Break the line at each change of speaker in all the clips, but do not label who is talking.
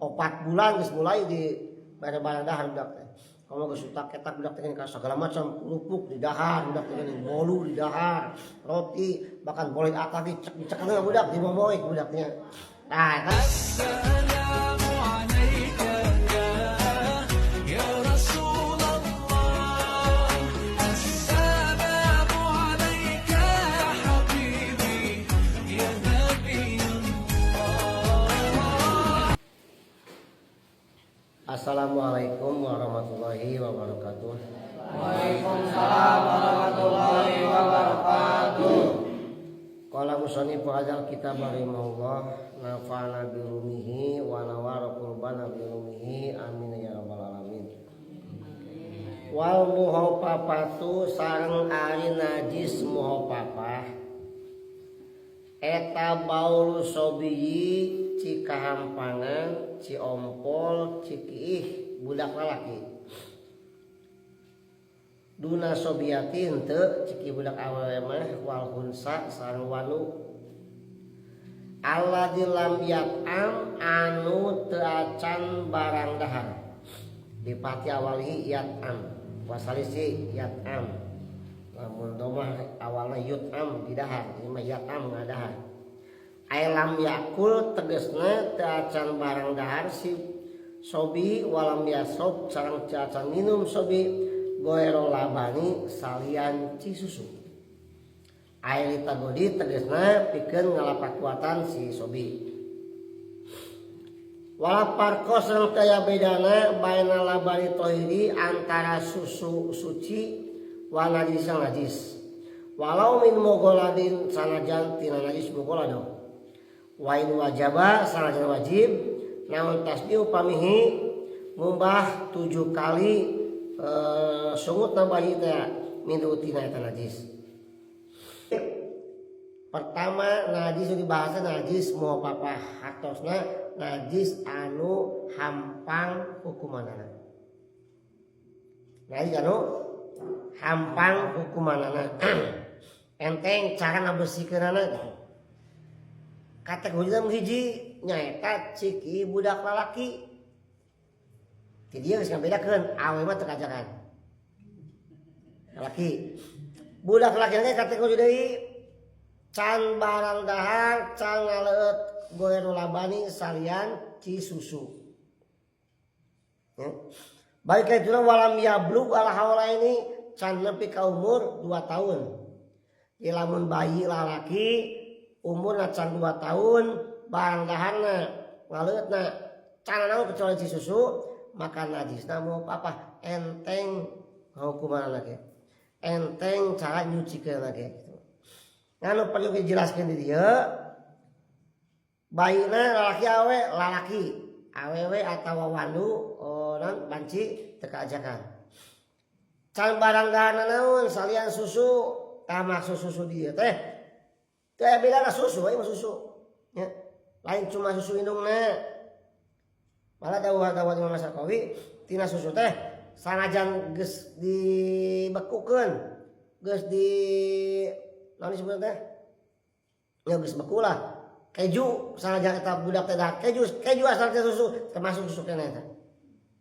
4 bulan geus mulai di barang dahar budak teh. Kamu geus utak ketak budak teh ka segala macam, kerupuk di dahar budak teh geuning, bolu di dahar, roti, bahkan boleh akak dicek dicekeun budak, dimomoy budaknya. Nah, kan.
السلام عليك يا رسول الله، السلام عليك يا حبيبي يا نبي الله.
Assalamualaikum warahmatullahi wabarakatuh.
Waalaikumsalam warahmatullahi wabarakatuh.
Qala musannif hadzal kitab rahimahullah, nafa'ana bi ulumihi wa nawwara qulubana bi ulumihi, amin ya rabbal alamin. Wal muhaffafatu sareng ari najis muhaffafah eta baulu sobiyi cikahampangan, ciompol, cikiih budak lalaki, duna sobiyati henteu ciki budak awewe mah, wal khunsa sareng wanu alladzi lam yat'am anu teu acan barang dahar, dipati awali yat'am wasalisi yat'am, lamun domah awalna yut'am di dahar, ini mah yat'am ngadahar, ay lam yakul tegesna teu acan barang dahar si sobi, walam yasrob sareng teu acan minum sobi, goero labani salian ci susu, air tagodi tegesna pikeun ngalapakuatan si sobi. Wala farqa sareng taya bedana baina labani tohiri antara susu suci wa najis najis, walau min mughalladin sanajan tina najis mughalladah. Wa in wajaba sanajan wajib naon tasbihu pamihi ngumbah 7 kali sungut bayi teh min tina eta najis. Pertama, najis dibahas najis mukhafafah, hartosna najis anu hampang hukumanana, najis anu hampang hukumanana, enteng cara ngabersihkeunana. Kategori hiji nyaeta ciki budak lalaki. Ti dieu geus ngabedakeun, awe mah teu kajakan, lalaki. Budak laki ge kategori deui, can barang dahar, can ngaleueut goeru labani salian ci susu ya. Baik itu walam yablug al haulaini can nepi ka umur 2 tahun. Di lamun bayi lalaki umurna can 2 tahun, barang daharna ngaleueutna can naon kecuali ci susu, maka najisna mukhafafah, enteng hukumanna ge, enteng cara nyucikeun ge gitu. Nganu perlu dijelaskeun di dieu, bayina lalaki awe, lalaki awewe atawa wandu, oh, non banci teu kaajakan, can barang daharna naon salian susu. Tah, maksud susu dieu teh teu aya bedana susu we mah susu nya, lain cuma susu indungna. Malah dawuh dawuh Imam Syarqawi, tina susu teh sanajan geus dibekukeun, geus di naon disebutna teh ya, geus beku lah, keju, sanajan eta budak teh dahar keju, keju asal teh susu termasuk susu keneh eta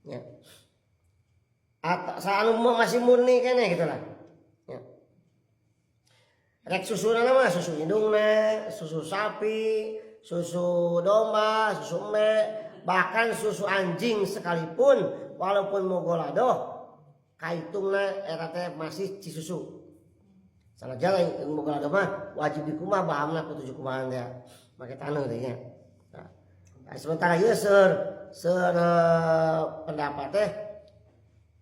ya, atau anu masih murni keneh gitu lah ya. Rek susuna mah susu indungna, susu sapi, susu domba, susu embe, bahkan susu anjing sekalipun, walaupun mughalladah kaitungna eta teh masih ci susu. Sanajan lain mughalladah mah wajib dikumbah bahamna ku 7 kumbahan teh make taneuh teh nya. Nah, sementara ieu seur seur pendapat teh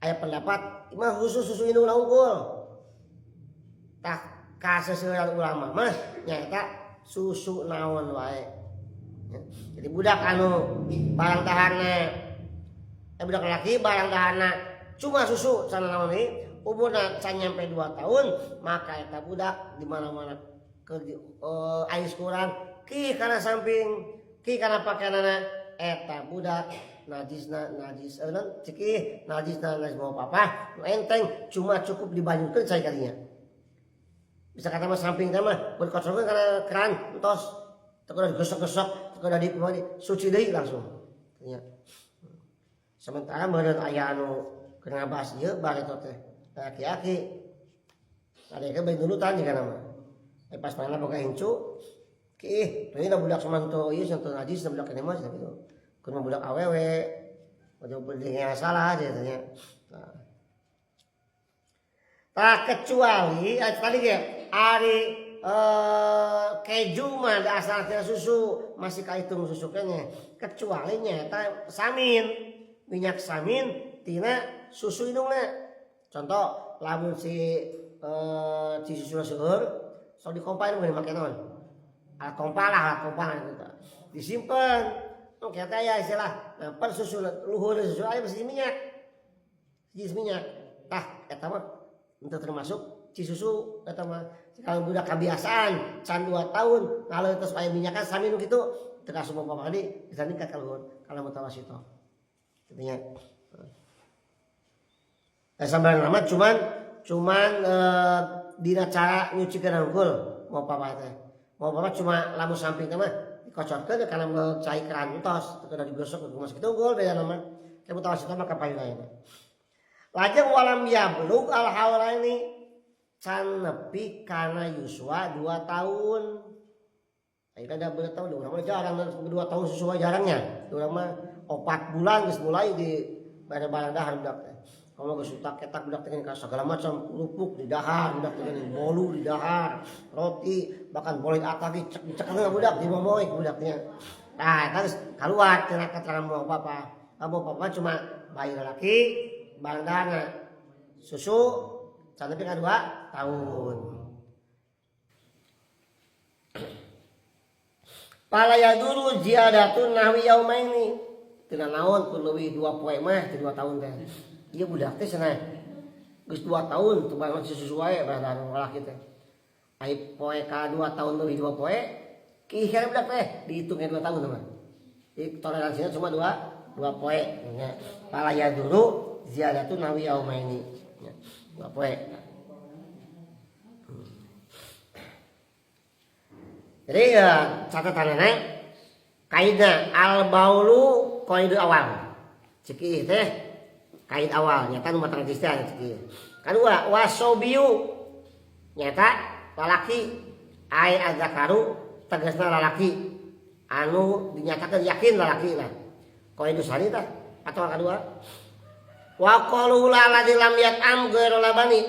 aya pendapat mah khusus susu indungna unggul. Tah, kaseseuran ulama mah nyaeta susu naon wae. Ya. Jadi budak anu barang daharna, budak laki barang daharna cuma susu can naon ieu, umurna can nyampe 2 tahun, maka eta budak di mana-mana ke ais kurang ki kana samping ki kana pakaianana, eta budak najisna najis non ciki najisna najis mukhafafah nu enteng, cuma cukup dibanyukeun cai kalinya. Bisa kata mah samping teh mah berkocorkeun kana keran, entos teu kudu digesok-gesok, teu kudu di suci deui langsung. Nya. Sementara meureun aya anu keur ngabahas ieu bareto teh aki-aki. Ada ke dulutan juga nama. Pas mana boga incu, ki ini dah budak samanto ieu santo najis budak ini mah gitu. Keur budak awewe, udah belinya salah aja tanya. Nah. Tak kecuali tadi ge ari keju mah asal tina susu masih kahitung susu keneh. Kecuali nyata samin, minyak samin tina susu indungna. Contoh lamun si susu seueur sok dikompain mun make naon? Alat kompa lah, alat kompa gitu. Disimpan. Oh, kata ya istilah. Nah, per susu luhur susu aya mesti minyak. Jenis minyak. Tah eta mah untuk termasuk ci susu eta mah. Kalau budak kebiasaan can 2 tahun kalau terus aya minyakan sami nu kitu teu kasup apa kali bisa ningkat ka luhur kalau mutawasito. Intinya. Nah, sampai lama cuman dina cara nyucikeun hungkul mau papa teh. Mau papa cuma lamun samping teh mah dikocorkeun kana cai keran tos teu digosok kumaha kitu unggul beda nama. Kayak mutawasito mah kapayun ayeuna. Lajeng walam yablug al haulaini can nepi kana yuswa 2 tahun. Ayeuna da 2 tahun urang mah jarang 2 tahun susu jarangnya. Urang mah 4 bulan geus mulai di bare-bare dahar budak teh. Kalau geus utak ketak budak teh ka segala macam kerupuk di dahar, budak teh bolu di dahar, roti, bahkan boleh atah di cek-cekeun budak dimomoy budaknya. Nah, terus keluar tina keterangan mau papa. Mau papa cuma bayi laki barang dahana susu can nepi ka 2 tahun. Pala yaduru ziyadatun nahwi yaumaini. Tina naon kun leuwih 2 poe mah teh 2 tahun teh. Ieu budak teh cenah geus 2 tahun teu barang susu wae barang lalaki teh. Ai poe ka 2 tahun leuwih 2 poe kieu budak teh dihitungnya 2 tahun mah. Jadi toleransinya cuma 2 poe nya. Pala yaduru ziyadatun nahwi yaumaini. Nya, 2 poe. Jadi ya catatanana kaidna al baulu qaidu awal. Cekih teh kait awal nyata nu matang teh cekih. Kadua wasobiu nyata lalaki ai azakaru tegasna lalaki anu dinyatakan yakin lalaki lah. Qaidu sani tah atau kadua wa qalu la ladzi lam yat'am ghairu labani.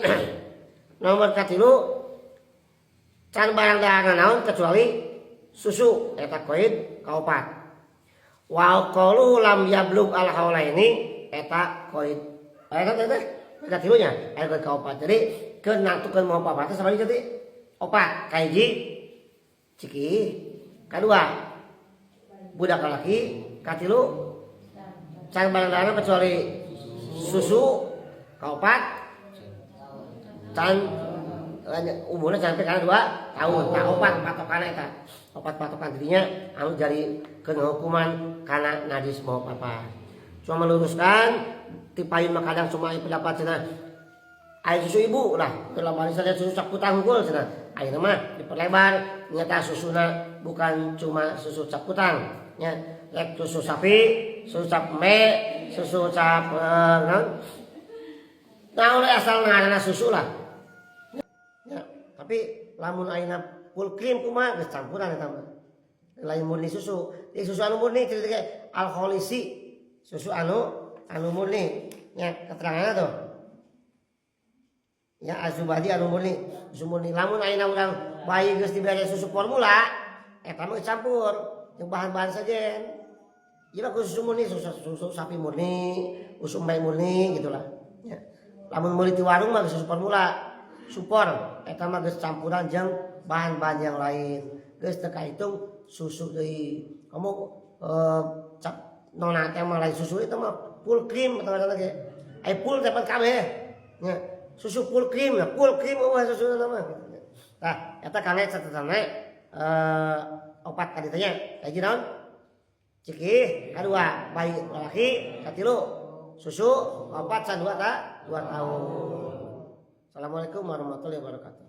Nomor katilu can barang dahar naon kecuali susu eta koid kaopat. Wa qalu lam yablug al haulaini eta koid eta teh eta tilunya eta koid kaopat. Jadi keur nangtukeun mau papat teh sabari jadi opat kahiji ciki kadua budak lalaki katilu can barang dahar kecuali susu kaopat can umurnya sampai karena 2 tahun. Nah, opat patokan eta. Opat patokan dirinya anu jadi kena hukuman karena najis mau papa. Cuma meluruskan tipayun mah kadang cuma pendapat cenah air susu ibu lah. Kalau bari saja susu cap kutang unggul cenah. Ayeuna mah diperlebar nyata susuna bukan cuma susu cap kutang nya. Rek susu sapi, susu cap me, susu cap naon. Nah, oleh asal ngaranna susu lah. Ya, tapi lamun ayeuna full cream kumaha geus campuran eta mah. Lain murni susu. Di susu anu murni cerita ge alkoholisi. Susu anu murni. Ya, keteranganna tuh. Ya azubadi anu murni, susu murni. Lamun ayeuna urang bayi geus dibere susu formula, eta mah campur jeung bahan-bahan sajen. Ieu mah susu murni, susu sapi murni, susu embe murni gitulah. Ya. Lamun meuli di warung mah susu formula. Supor eta mah geus campuran jeung bahan-bahan yang lain. Geus teu kahitung susu deui. Kamu cap nona teh mah lain susu itu mah full cream atau ngaranna ge. Ai full teh pan kabeh. Nya, susu full cream, ya full cream eueuh susuna mah. Tah, eta kangge catatana opat kali teh nya. Hiji naon? Cikih, kadua bayi lalaki, katilu susu, opat can 2 tahun. Assalamualaikum warahmatullahi wabarakatuh.